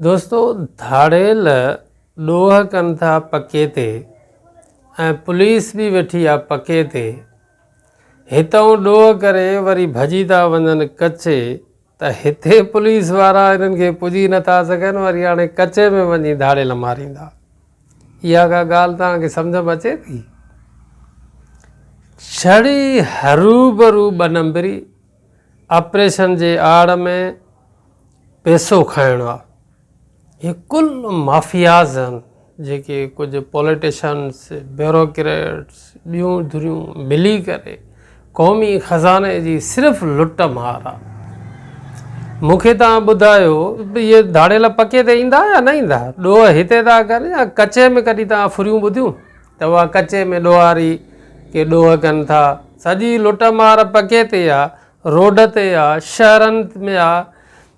دوستو ڌاڙيل ڏوهه ڪن ٿا پڪي تي ۽ پوليس به ويٺي آ پڪي تي هتئون ڏوهه ڪري وري ڀڄي ٿا وڃن ڪچي ته هتي پوليس وارا انهن کي پڄي نٿا سگهن وري هاڻي ڪچي ۾ وڃي ڌاڙيل ماريندا اها ڪا ڳالهه توهان کي سمجهه ۾ اچي ٿي ڇڙي هروڀرو ٻه نمبري آپريشن جي آڙ ۾ پئسو کائڻ آ. هي ڪل مافياز آهن جيڪي ڪجهه پوليٽيشنس، بيوروڪريٽس، ٻيون ڌريون ملي ڪري قومي خزاني جي صرف لٽ مار آ. مون کي توهان ٻڌايو اهي ڌاڙيل پڪي تي ايندا يا نه ايندا؟ ڏوهه هتي ٿا ڪن يا ڪچي ۾ ڪڏهن توهان ڦريون ٻڌيون ته اها ڪچي ۾ ڏوهاري ڪي ڏوهه ڪن ٿا؟ سڄي لٽ مار پڪي تي آ، روڊ تي آ، شهرن ۾ آ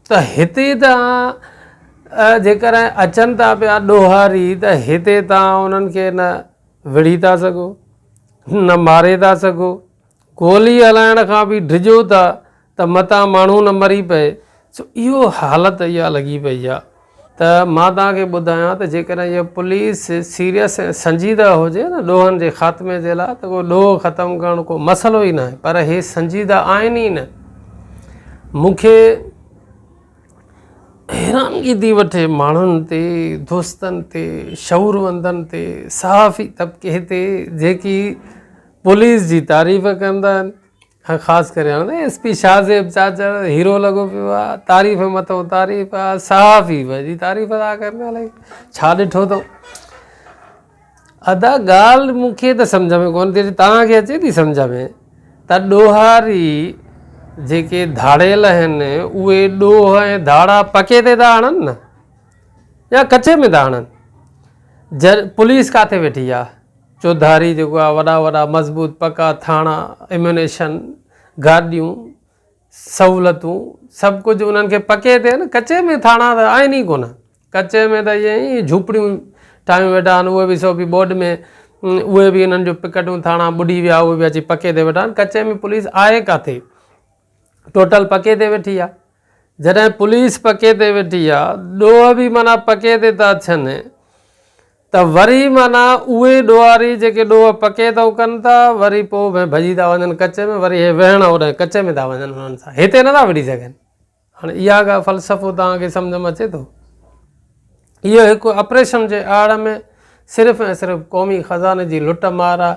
ته هتي توهان جيڪڏهن اچن ٿا پيا ڏوهاري ته هتي توهان انهن کي نه وڙهي ٿا سگهو نه ماري ٿا سگهو، گولي هلائڻ کان به ڊڄو ٿا ته متان ماڻهو نه مري پئي، سو اهو حالت اها لڳي پئي آ. ته مان توهان کي ٻڌايان ته جيڪڏهن اها پوليس سيريس ۽ سنجيده هجي نه ڏوهن جي خاتمي جي لاء ته ڪو ڏوهه ختم ڪرڻ ڪو مسئلو ئي ناهي پر هي سنجيده آهن ئي نه. مون کي حيرانگي ٿي وٺي ماڻهن تي دوستن تي شعوروندن تي صحافي طبقي تي جيڪي پوليس جي تعريف ڪندا آهن. ۽ خاص ڪري هاڻي ايس پي شاهزيب چاچڙ هيرو لڳو پيو آ تعريف مٿو تعريف آ صحافي به جي تعريف ٿا ڪن الائي ڇا ڏٺو اٿئون ادا ڳالهه مون کي ته سمجهه ۾ ڪونه ٿي اچي توهان کي اچي ٿي سمجهه ۾ ته ڏوهاري جيڪي ڌاڙيل آهن اهي ڏوهه ۽ ڌاڙا پڪي تي ٿا هڻن نه يا ڪچي ۾ ٿا هڻن جر پوليس ڪاٿي ويٺي آ چوڌاري جيڪو آهي وڏا وڏا مضبوط پڪا ٿاڻا، ايميونيشن، گاڏيون، سهولتون سڀ ڪجهه انهن کي پڪي تي آهن، ڪچي ۾ ٿاڻا ته آهن ئي ڪونه، ڪچي ۾ ته ائين ئي جهوپڙيون ٺاهيون ويٺا آهن اهي به سو به ٻوڏ ۾ اهي به انهن جو پڪٽون ٿاڻا ٻڏي ويا اهي به اچي پڪي تي ويٺا آهن، ڪچي ۾ پوليس آهي ڪاٿي؟ ٽوٽل پڪي تي ويٺي آهي، جڏهن پوليس پڪي تي ويٺي آ، ڏوهه به معنيٰ پڪي تي ٿا ٿين ته وري معنيٰ اهي ڏوهاري جيڪي ڏوهه پڪي تئون ڪن ٿا وري پوء ڀڄي ٿا وڃن ڪچي ۾ وري هي ويهڻ اوڏانهن ڪچي ۾ ٿا وڃن انهن سان هتي نه ٿا وڙهي سگهن. هاڻي اها ڪا فلسفو توهان کي سمجهه ۾ اچي ٿو؟ اهو هڪ آپريشن جي آڙ ۾ صرف ۽ صرف قومي خزاني جي لٽ مار آ،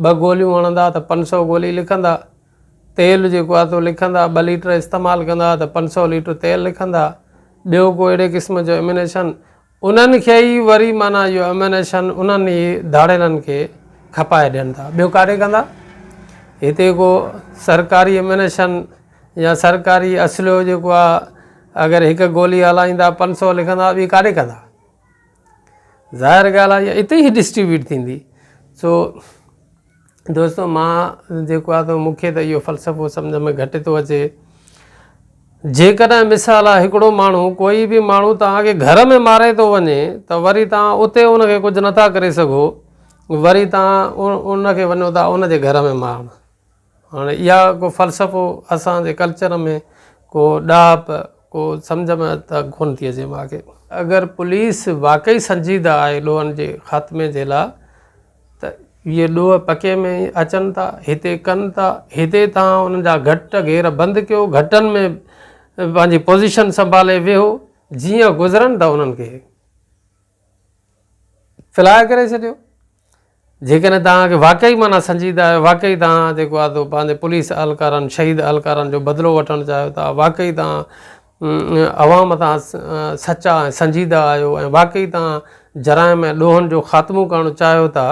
ٻه گوليون هڻندا ته 500 گولي لکندا، تيل جيڪو آهي سو لکندا، ٻه ليٽر استعمال ڪندا ته 500 ليٽر تيل لکندا، ٻيو ڪو اهڙي قسم جو ايمينيشن انهن کي ئي وري معنيٰ اهو ايمينيشن انهن ئي ڌاڙيلن کي کپائي ڏين ٿا، ٻيو ڪاڏي ڪندا؟ هتي ڪو سرڪاري ايمينيشن يا سرڪاري اسلحو جيڪو آهي اگر هڪ گولي هلائيندا 500 لکندا ٻي ڪاڏي ڪندا؟ ظاهر ڳالهه آهي اتي ئي ڊسٽريبيوٽ ٿيندي سو دوستو مان جيڪو آهي سو مون کي ته اهو فلسفو سمجهه ۾ گهٽ ٿو اچي. جيڪڏهن مثال آهي هڪڙو ماڻهو ڪوئي به ماڻهو توهان کي گهر ۾ ماري ٿو وڃي ته وري توهان اتي ان کي ڪجهه نٿا ڪري سگهو وري توهان ان کي وڃو ٿا ان جي گهر ۾ مارڻ هاڻي اها ڪو فلسفو اسان جي ڪلچر ۾ ڪو ڏاهپ ڪو سمجهه ۾ ته ڪونه ٿي اچي مان کي. اگر پوليس واقعي سنجيده آهي ڏوهن جي خاتمي جي لاء ته اهي ڏوهه پڪي ۾ ئي اچن ٿا، هتي ڪن ٿا، هتي توهان انهن جا گهٽ گهير بند ڪيو، گهٽن ۾ پنهنجي پوزيشن سنڀالي ويهو، جيئن گذرن ته انهن کي فلاء ڪري ڇڏيو. جيڪڏهن توهان کي واقعي معنيٰ سنجيده آهيو، واقعي توهان جيڪو آهي سو پنهنجي پوليس اهلڪارن، شهيد اهلڪارن جو بدلو وٺڻ چاهيو ٿا، واقعي توهان عوام تان سچا ۽ سنجيده آهيو ۽ واقعي توهان جرائم ۽ ڏوهن جو خاتمو ڪرڻ چاهيو ٿا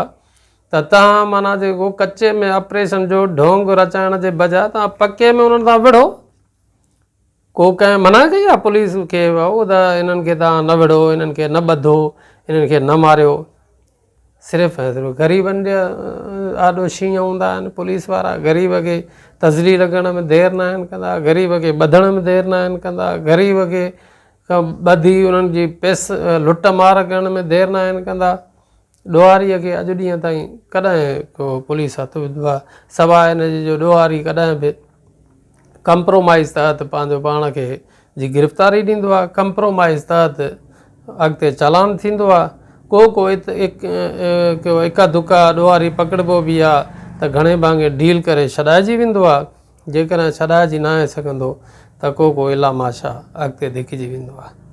ته توهان معنيٰ جيڪو ڪچي ۾ آپريشن جو ڍونگ رچائڻ جي بجاء توهان پڪي ۾ انهن سان وڙهو. ڪو ڪنهن منع ڪئي آهي پوليس کي ڀائو ته انهن کي توهان نه وڙهو، انهن کي نه ٻڌو، انهن کي نه ماريو. صرف ۽ صرف غريبن جي آڏو شينهن هوندا آهن پوليس وارا غريب کي تذليل ڪرڻ ۾ دير نه آهن ڪندا غريب کي ٻڌڻ ۾ دير نه آهن ڪندا غريب کي ٻڌي انهن جي پيس لٽ مار ڪرڻ ۾ دير نه آهن ڪندا ڏوهاري کي اڄ ڏينهن تائين ڪڏهن ڪو پوليس هٿ وڌو آهي سواء ان جي جو ڏوهاري ڪڏهن به ڪمپرومائز تحت پنهنجو پاڻ کي جي گرفتاري ڏيندو آهي ڪمپرومائز تحت اڳتي چالان ٿيندو آ. ڪو ڪو اڪا دڪا ڏوهاري پڪڙبو به آ ته گهڻي ڀاڱي ڊيل ڪري ڇڏائجي ويندو آ. جيڪڏهن ڇڏائجي ناهي سگهندو ته ڪو ڪو الا ماشا اڳتي ڌڪجي ويندو آ.